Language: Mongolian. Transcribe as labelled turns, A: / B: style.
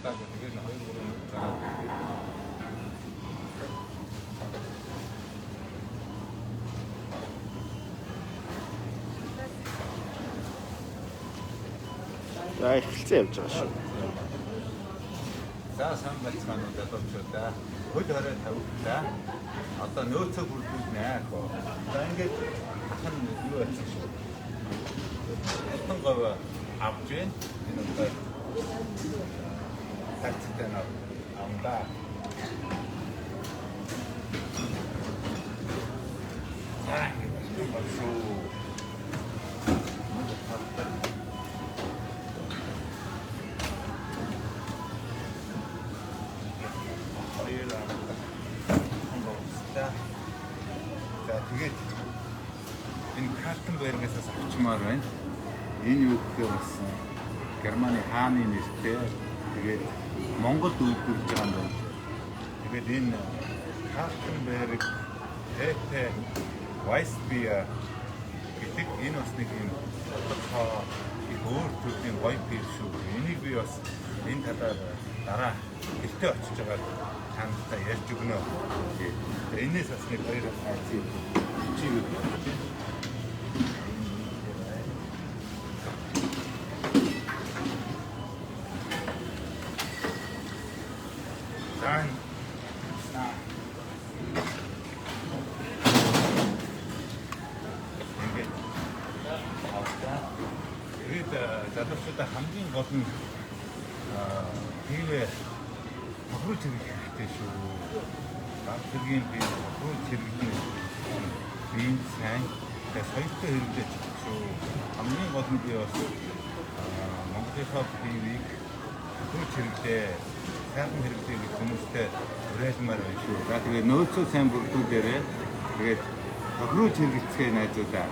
A: Чадаагүй. Тэгээд 2 3 минут гараад ирээд.
B: За эхэлсэн явж байгаа шүү.
A: За сайн байцгаана уу залуучуудаа. Хөл хорой тавигдлаа. Одоо нөөцөө бүрдүүлнэ ах. За ингээд ах нь юу болсон шүү. Алтан говь авч байна. Энэ удаа такситай нь авна. За ингээд алтан говь шүү. Хоёр говьстай. За тэгээд энэ Калтенбергээс авчмаар байна. Энэ юу гэхээр бас Германы хааны нэртэй. Тэгээд Монголд үйлдвэрлэж байгаа юм байна. Тэгээд энэ Калтенберг Hefe Weissbier гэдэг энэ бас нэг юм тодорхой их өөр төрлийн гоё бие шүү. Энийг би бас энэ талаар дараа гэртээ очиж байгаа тантай ярьж өгнө. Тэгээд энэс бас нэг хоёр айцыг чи юу гэж байна. За ингээд авлаа. Тэгээд залуучуудаа хамгийн гол нь пивээ тохируулж хэрэглэх хэрэгтэй шүү. Баг зэргийн пив тохируулж хэрэглэх нь сайн. Тэгээд соёлтой хэрэглэж шүү. Хамгийн гол нь би бас Монголынхаа пивийг тохируулж хэрэглээ. Сайхан хэрэглээ гэж хүмүүстэй уриалмаар байна шүү. За тэгээд нөөцөө сайн бүрдүүлээрэй. Тэгээд тохируулж хэрэглэцгээе найзуудаа.